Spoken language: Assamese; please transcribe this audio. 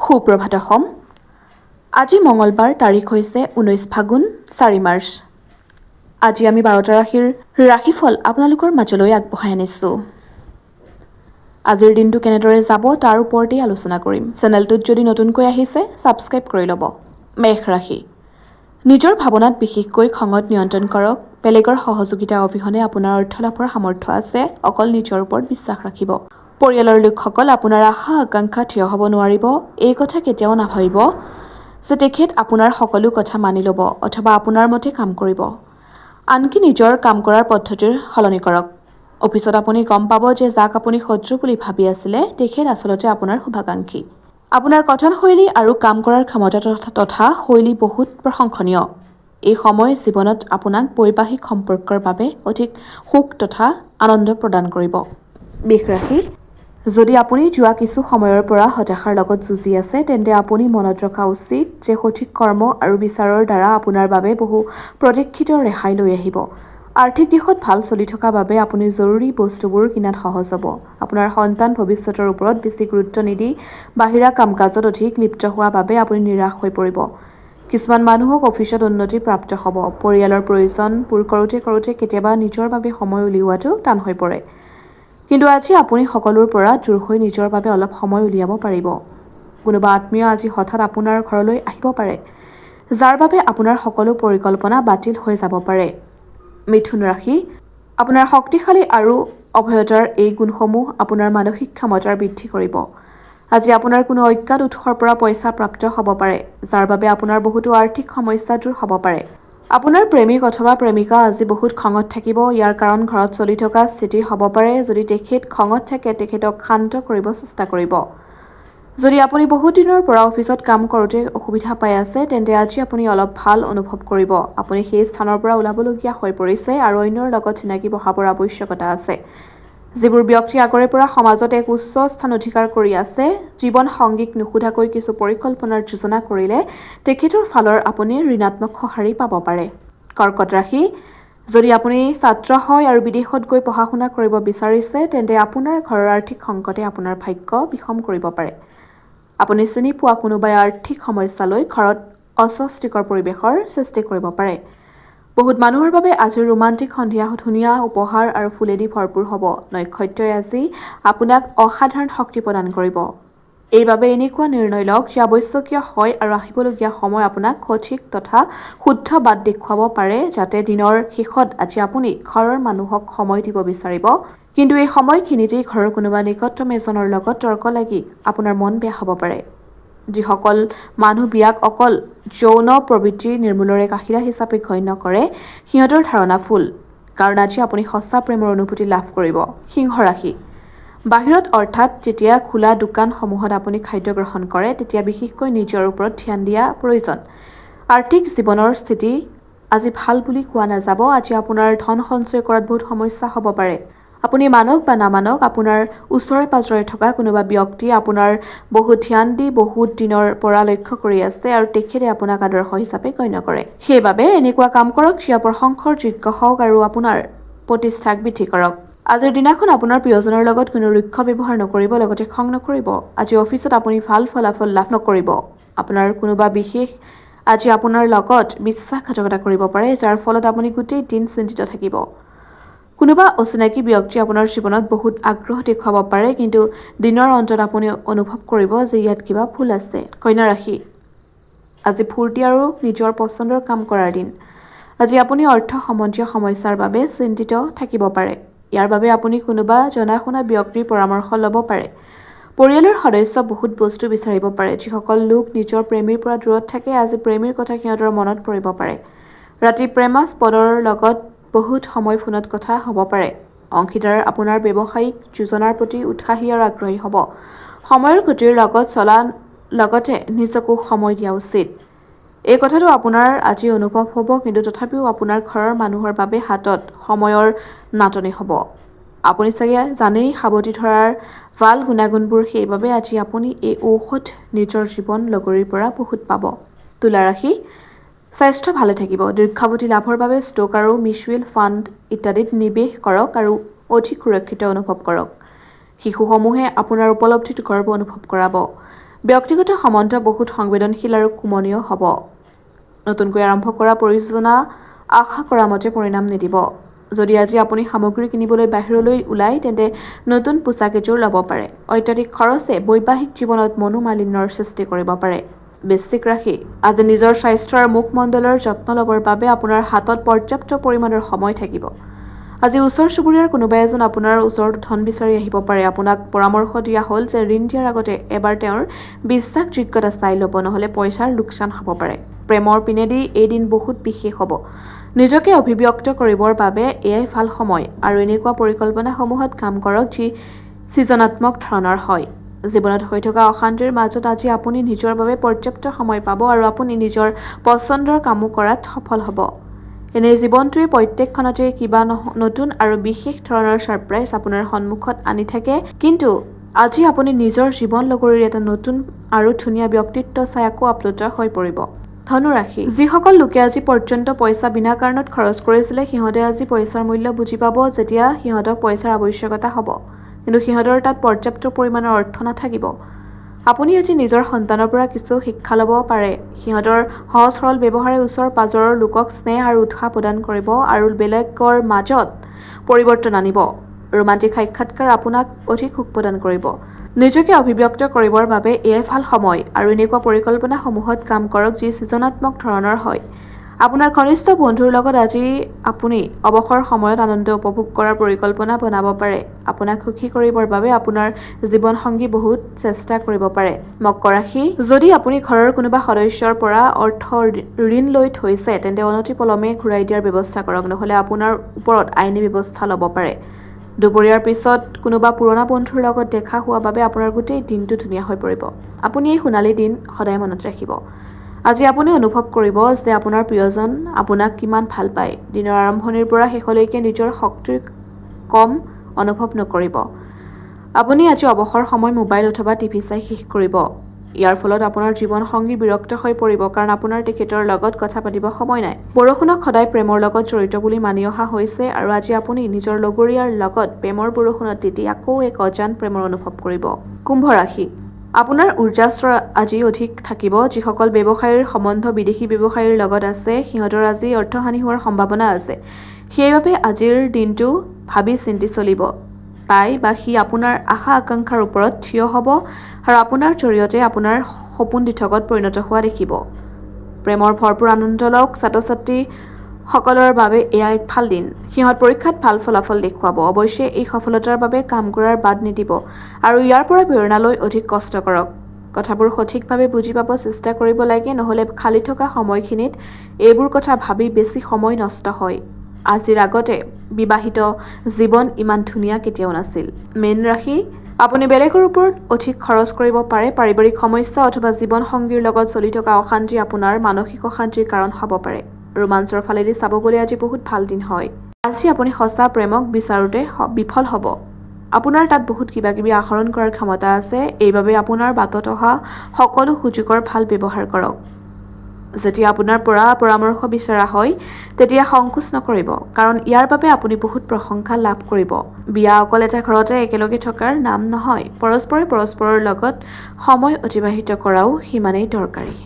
সুপ্ৰভাত অসম। আজি মঙলবাৰ, তাৰিখ হৈছে 19 ফাগুন, 4 মাৰ্চ। আজি আমি 12টা ৰাশিৰ ৰাশিফল আপোনালোকৰ মাজলৈ আগবঢ়াই আনিছোঁ। আজিৰ দিনটো কেনেদৰে যাব, তাৰ ওপৰতেই আলোচনা কৰিম। চেনেলটোত যদি নতুনকৈ আহিছে, ছাবস্ক্ৰাইব কৰি ল'ব। মেষ ৰাশি। নিজৰ ভাৱনাত, বিশেষকৈ খঙত নিয়ন্ত্ৰণ কৰক। বেলেগৰ সহযোগিতা অবিহনে আপোনাৰ অৰ্থ লাভৰ সামৰ্থ্য আছে, অকল নিজৰ ওপৰত বিশ্বাস ৰাখিব। পৰিয়ালৰ লোকসকল আপোনাৰ আশা আকাংক্ষা থিয় হ'ব নোৱাৰিব। এই কথা কেতিয়াও নাভাবিব যে তেখেত আপোনাৰ সকলো কথা মানি ল'ব অথবা আপোনাৰ মতে কাম কৰিব। আনকি নিজৰ কাম কৰাৰ পদ্ধতিৰ সলনি কৰক। অফিচত আপুনি গম পাব যে যাক আপুনি শত্ৰু বুলি ভাবি আছিলে, তেখেত আচলতে আপোনাৰ শুভাকাংক্ষী। আপোনাৰ কথনশৈলী আৰু কাম কৰাৰ ক্ষমতা তথা শৈলী বহুত প্ৰশংসনীয়। এই সময় জীৱনত আপোনাক বৈবাহিক সম্পৰ্কৰ বাবে অধিক সুখ তথা আনন্দ প্ৰদান কৰিব। বৃষ ৰাশি। যদি আপুনি যোৱা কিছু সময়ৰ পৰা হতাশাৰ লগত যুঁজি আছে, তেন্তে আপুনি মনত ৰখা উচিত যে সঠিক কৰ্ম আৰু বিচাৰৰ দ্বাৰা আপোনাৰ বাবে বহু প্ৰতীক্ষিত ৰেহাই লৈ আহিব। আৰ্থিক দিশত ভাল চলি থকা বাবে আপুনি জৰুৰী বস্তুবোৰ কিনাত সহজ হ'ব। আপোনাৰ সন্তান ভৱিষ্যতৰ ওপৰত বেছি গুৰুত্ব নিদি বাহিৰা কাম কাজত অধিক লিপ্ত হোৱা বাবে আপুনি নিৰাশ হৈ পৰিব। কিছুমান মানুহক অফিচত উন্নতি প্ৰাপ্ত হ'ব। পৰিয়ালৰ প্ৰয়োজন পূৰ কৰোঁতে কৰোঁতে কেতিয়াবা নিজৰ বাবে সময় উলিওৱাটো টান হৈ পৰে। কিন্তু আজি আপুনি সকলোৰ পৰা দূৰ হৈ নিজৰ বাবে অলপ সময় উলিয়াব পাৰিব। কোনোবা আত্মীয় আজি হঠাৎ আপোনাৰ ঘৰলৈ আহিব পাৰে, যাৰ বাবে আপোনাৰ সকলো পৰিকল্পনা বাতিল হৈ যাব পাৰে। মিথুন ৰাশি। আপোনাৰ শক্তিশালী আৰু অভয়তাৰ এই গুণসমূহ আপোনাৰ মানসিক ক্ষমতাৰ বৃদ্ধি কৰিব। আজি আপোনাৰ কোনো অজ্ঞাত উৎসৰ পৰা পইচা প্ৰাপ্ত হ'ব পাৰে, যাৰ বাবে আপোনাৰ বহুতো আৰ্থিক সমস্যা দূৰ হ'ব পাৰে। আপোনাৰ প্ৰেমিক অথবা প্ৰেমিকা আজি বহুত খঙত থাকিব। ইয়াৰ কাৰণ ঘৰত চলি থকা স্থিতি হ'ব পাৰে। যদি তেখেত খঙত থাকে, তেখেতক শান্ত কৰিব চেষ্টা কৰিব। যদি আপুনি বহুত দিনৰ পৰা অফিচত কাম কৰোঁতে অসুবিধা পাই আছে, তেন্তে আজি আপুনি অলপ ভাল অনুভৱ কৰিব। আপুনি সেই স্থানৰ পৰা ওলাবলগীয়া হৈ পৰিছে আৰু অন্যৰ লগত চিনাকি বঢ়াবৰ আৱশ্যকতা আছে। যিবোৰ ব্যক্তি আগৰে পৰা সমাজত এক উচ্চ স্থান অধিকাৰ কৰি আছে, জীৱন সংগীক নুসুধাকৈ কিছু পৰিকল্পনাৰ যোজনা কৰিলে তেখেতৰ ফালৰ আপুনি ঋণাত্মক সঁহাৰি পাব পাৰে। কৰ্কট ৰাশি। যদি আপুনি ছাত্ৰ হয় আৰু বিদেশত গৈ পঢ়া শুনা কৰিব বিচাৰিছে, তেন্তে আপোনাৰ ঘৰৰ আৰ্থিক সংকটে আপোনাৰ ভাগ্য বিষম কৰিব পাৰে। আপুনি চিনি পোৱা কোনোবাই আৰ্থিক সমস্যালৈ ঘৰত অস্বস্তিকৰ পৰিৱেশৰ সৃষ্টি কৰিব পাৰে। বহুত মানুহৰ বাবে আজিৰ ৰোমান্টিক সন্ধিয়া ধুনীয়া উপহাৰ আৰু ফুলেদি ভৰপূৰ হ'ব। নক্ষত্ৰই আজি আপোনাক অসাধাৰণ শক্তি প্ৰদান কৰিব। এইবাবে এনেকুৱা নিৰ্ণয় লওক যি আৱশ্যকীয় হয় আৰু আহিবলগীয়া সময় আপোনাক সঠিক তথা শুদ্ধ বাট দেখুৱাব পাৰে, যাতে দিনৰ শেষত আজি আপুনি ঘৰৰ মানুহক সময় দিব বিচাৰিব। কিন্তু এই সময়খিনিতেই ঘৰৰ কোনোবা নিকটতম এজনৰ লগত তৰ্ক লাগি আপোনাৰ মন বেয়া হ'ব পাৰে। যিসকল মানুহ বিয়াক অকল যৌন প্ৰবৃত্তি নিৰ্মূলৰ এক আহিলা হিচাপে গণ্য কৰে, সিহঁতৰ ধাৰণা ভুল। কাৰণ আজি আপুনি সঁচা প্ৰেমৰ অনুভূতি লাভ কৰিব। সিংহ ৰাশি। বাহিৰত, অৰ্থাৎ যেতিয়া খোলা দোকানসমূহত আপুনি খাদ্য গ্ৰহণ কৰে, তেতিয়া বিশেষকৈ নিজৰ ওপৰত ধ্যান দিয়া প্ৰয়োজন। আৰ্থিক জীৱনৰ স্থিতি আজি ভাল বুলি কোৱা নাযাব। আজি আপোনাৰ ধন সঞ্চয় কৰাত বহুত সমস্যা হ'ব পাৰে। আপুনি মানক বা নামানক, আপোনাৰ ওচৰে পাজৰে থকা কোনোবা ব্যক্তিয়ে আপোনাৰ বহুত ধ্যান দি বহুত দিনৰ পৰা লক্ষ্য কৰি আছে আৰু তেখেতে আপোনাক আদৰ্শ হিচাপে গণ্য কৰে। সেইবাবে এনেকুৱা কাম কৰক যিয়া প্ৰশংসাৰ যোগ্য হওক আৰু আপোনাৰ প্ৰতিষ্ঠাক বৃদ্ধি কৰক। আজিৰ দিনাখন আপোনাৰ প্ৰিয়জনৰ লগত কোনো ৰুক্ষ ব্যৱহাৰ নকৰিব, লগতে খং নকৰিব। আজি অফিচত আপুনি ভাল ফলাফল লাভ নকৰিব। আপোনাৰ কোনোবা বিশেষ আজি আপোনাৰ লগত বিশ্বাসঘাতকতা কৰিব পাৰে, যাৰ ফলত আপুনি গোটেই দিন চিন্তিত থাকিব। কোনোবা অচিনাকি ব্যক্তি আপোনাৰ জীৱনত বহুত আগ্ৰহ দেখুৱাব পাৰে, কিন্তু দিনৰ অন্তত আপুনি অনুভৱ কৰিব যে ইয়াত কিবা ভুল আছে। কন্যা ৰাশি। আজি ফূৰ্তি আৰু নিজৰ পচন্দৰ কাম কৰাৰ দিন। আজি আপুনি অৰ্থ সম্বন্ধীয় সমস্যাৰ বাবে চিন্তিত থাকিব পাৰে। ইয়াৰ বাবে আপুনি কোনোবা জনা শুনা ব্যক্তিৰ পৰামৰ্শ ল'ব পাৰে। পৰিয়ালৰ সদস্য বহুত বস্তু বিচাৰিব পাৰে। যিসকল লোক নিজৰ প্ৰেমীৰ পৰা দূৰত থাকে, আজি প্ৰেমীৰ কথা সিহঁতৰ মনত পৰিব পাৰে। ৰাতি প্ৰেমাস্পদৰ লগত বহুত সময় ফোনত কথা হ'ব পাৰে। অংশীদাৰ আপোনাৰ ব্যৱসায়িক যোজনাৰ প্ৰতি উৎসাহী আৰু আগ্ৰহী হ'ব। সময়ৰ গতিৰ লগত চলা লগতে নিজকো সময় দিয়া উচিত। এই কথাটো আপোনাৰ আজি অনুভৱ হ'ব, কিন্তু তথাপিও আপোনাৰ ঘৰৰ মানুহৰ বাবে হাতত সময়ৰ নাটনি হ'ব। আপুনি চাগে জানেই সাৱটি ধৰাৰ ভাল গুণাগুণবোৰ। সেইবাবে আজি আপুনি এই ঔষধ নিজৰ জীৱন লগৰীৰ পৰা বহুত পাব। তুলা ৰাশি। স্বাস্থ্য ভালে থাকিব। দীৰ্ঘাৱধি লাভৰ বাবে ষ্টক আৰু মিউচুৱেল ফাণ্ড ইত্যাদিত নিৱেশ কৰক আৰু অধিক সুৰক্ষিত অনুভৱ কৰক। শিশুসমূহে আপোনাৰ উপলব্ধিত গৰ্ব অনুভৱ কৰাব। ব্যক্তিগত সম্বন্ধ বহুত সংবেদনশীল আৰু কোমনীয় হ'ব। নতুনকৈ আৰম্ভ কৰা পৰিযোজনা আশা কৰা মতে পৰিণাম নিদিব। যদি আজি আপুনি সামগ্ৰী কিনিবলৈ বাহিৰলৈ ওলায়, তেন্তে নতুন পোছাক এযোৰ ল'ব পাৰে। অত্যাধিক খৰচে বৈবাহিক জীৱনত মনোমালিন্যৰ সৃষ্টি কৰিব পাৰে। বৃশ্চিক ৰাশি, আজি নিজৰ স্বাস্থ্য আৰু মুখমণ্ডলৰ যত্ন ল'বৰ বাবে আপোনাৰ হাতত পৰ্যাপ্ত পৰিমাণৰ সময় থাকিব। আজি ওচৰ চুবুৰীয়াৰ কোনোবা এজন আপোনাৰ ওচৰত ধন বিচাৰি আহিব পাৰে। আপোনাক পৰামৰ্শ দিয়া হ'ল যে ঋণ দিয়াৰ আগতে এবাৰ তেওঁৰ বিশ্বাসযোগ্যতা চাই ল'ব, নহ'লে পইচাৰ লোকচান হ'ব পাৰে। প্ৰেমৰ পিনেদি এই দিন বহুত বিশেষ হ'ব। নিজকে অভিব্যক্ত কৰিবৰ বাবে এয়াই ভাল সময় আৰু এনেকুৱা পৰিকল্পনাসমূহত কাম কৰক যি সৃজনাত্মক ধৰণৰ হয়। জীৱনত হৈ থকা অশান্তিৰ মাজত আজি আপুনি নিজৰ বাবে পৰ্যাপ্ত সময় পাব আৰু আপুনি নিজৰ পচন্দৰ কামো কৰাত সফল হ'ব। এনে জীৱনটোৱে প্ৰত্যেক ক্ষণতে কিবা নতুন আৰু বিশেষ ধৰণৰ ছাৰপ্ৰাইজ আপোনাৰ সন্মুখত আনি থাকে, কিন্তু আজি আপুনি নিজৰ জীৱন লগৰীৰ এটা নতুন আৰু ধুনীয়া ব্যক্তিত্ব চাই আকৌ আপ্লুত হৈ পৰিব। ধনুৰাশি, যিসকল লোকে আজি পৰ্যন্ত পইচা বিনা কাৰণত খৰচ কৰিছিলে, সিহঁতে আজি পইচাৰ মূল্য বুজি পাব যেতিয়া সিহঁতক পইচাৰ আৱশ্যকতা হ'ব, কিন্তু সিহঁতৰ তাত পৰ্যাপ্ত পৰিমাণৰ অৰ্থ নাথাকিব। আপুনি আজি নিজৰ সন্তানৰ পৰা কিছু শিক্ষা ল'ব পাৰে। সিহঁতৰ সহজ সৰল ব্যৱহাৰে ওচৰ পাজৰৰ লোকক স্নেহ আৰু উৎসাহ প্ৰদান কৰিব আৰু বেলেগৰ মাজত পৰিৱৰ্তন আনিব। ৰোমান্টিক সাক্ষাৎকাৰ আপোনাক অধিক সুখ প্ৰদান কৰিব। নিজকে অভিব্যক্ত কৰিবৰ বাবে এয়াই ভাল সময় আৰু এনেকুৱা পৰিকল্পনাসমূহত কাম কৰক যি সৃজনাত্মক ধৰণৰ হয়। আপোনাৰ ঘনিষ্ঠ বন্ধুৰ লগত আজি আপুনি অৱসৰ সময়ত আনন্দ উপভোগ কৰাৰ পৰিকল্পনা বনাব পাৰে। আপোনাক সুখী কৰিবৰ বাবে আপোনাৰ জীৱনসংগী বহুত চেষ্টা কৰিব পাৰে। মকৰ ৰাশি, যদি আপুনি ঘৰৰ কোনোবা সদস্যৰ পৰা অৰ্থ ঋণ লৈ থৈছে, তেন্তে অনতিপলমে ঘূৰাই দিয়াৰ ব্যৱস্থা কৰক, নহ'লে আপোনাৰ ওপৰত আইনী ব্যৱস্থা ল'ব পাৰে। দুপৰীয়াৰ পিছত কোনোবা পুৰণা বন্ধুৰ লগত দেখা হোৱা বাবে আপোনাৰ গোটেই দিনটো ধুনীয়া হৈ পৰিব। আপুনি এই সোণালী দিন সদায় মনত ৰাখিব। আজি আপুনি অনুভৱ কৰিব যে আপোনাৰ প্ৰিয়জন আপোনাক কিমান ভাল পায়। দিনৰ আৰম্ভণিৰ পৰা শেষলৈকে নিজৰ শক্তিৰ কম অনুভৱ নকৰিব। আপুনি আজি অৱসৰ সময় মোবাইল অথবা টিভি চাই শেষ কৰিব। ইয়াৰ ফলত আপোনাৰ জীৱনসংগী বিৰক্ত হৈ পৰিব, কাৰণ আপোনাৰ তেখেতৰ লগত কথা পাতিব সময় নাই। বৰষুণক সদায় প্ৰেমৰ লগত জড়িত বুলি মানি অহা হৈছে আৰু আজি আপুনি নিজৰ লগৰীয়াৰ লগত প্ৰেমৰ বৰষুণত তিতি আকৌ এক অজান প্ৰেমৰ অনুভৱ কৰিব। কুম্ভ ৰাশি, আপোনাৰ উৰ্জাস্তৰ আজি অধিক থাকিব। যিসকল ব্যৱসায়ীৰ সম্বন্ধ বিদেশী ব্যৱসায়ীৰ লগত আছে, সিহঁতৰ আজি অৰ্থহানি হোৱাৰ সম্ভাৱনা আছে। সেইবাবে আজিৰ দিনটো ভাবি চিন্তি চলিব। তাই বা সি আপোনাৰ আশা আকাংক্ষাৰ ওপৰত থিয় হ'ব আৰু আপোনাৰ জৰিয়তে আপোনাৰ সপোন দিঠকত পৰিণত হোৱা দেখিব। প্ৰেমৰ ভৰপূৰ আনন্দ লওক। ছাত্ৰ ছাত্ৰীসকলৰ বাবে এয়া এক ভাল দিন। সিহঁত পৰীক্ষাত ভাল ফলাফল দেখুৱাব। অৱশ্যে এই সফলতাৰ বাবে কাম কৰাৰ বাদ নিদিব আৰু ইয়াৰ পৰা প্ৰেৰণা লৈ অধিক কষ্ট কৰক। কথাবোৰ সঠিকভাৱে বুজি পাব চেষ্টা কৰিব লাগে, নহ'লে খালী থকা সময়খিনিত এইবোৰ কথা ভাবি বেছি সময় নষ্ট হয়। আজিৰ আগতে বিবাহিত জীৱন ইমান ধুনীয়া কেতিয়াও নাছিল। মীন ৰাশি, আপুনি বেলেগৰ ওপৰত অধিক খৰচ কৰিব পাৰে। পাৰিবাৰিক সমস্যা অথবা জীৱনসংগীৰ লগত চলি থকা অশান্তি আপোনাৰ মানসিক অশান্তিৰ কাৰণ হ'ব পাৰে। ৰোমাঞ্চৰ ফালেদি চাব গ'লে আজি বহুত ভাল দিন হয়। আজি আপুনি সঁচা প্ৰেমক বিচাৰোঁতে বিফল হ'ব। আপোনাৰ তাত বহুত কিবা কিবি আহৰণ কৰাৰ ক্ষমতা আছে, এইবাবে আপোনাৰ বাটত অহা সকলো সুযোগৰ ভাল ব্যৱহাৰ কৰক। যেতিয়া আপোনাৰ পৰা পৰামৰ্শ বিচৰা হয়, তেতিয়া সংকোচ নকৰিব, কাৰণ ইয়াৰ বাবে আপুনি বহুত প্ৰশংসা লাভ কৰিব। বিয়া অকল এটা ঘৰতে একেলগে থকাৰ নাম নহয়, পৰস্পৰে পৰস্পৰৰ লগত সময় অতিবাহিত কৰাও সিমানেই দৰকাৰী।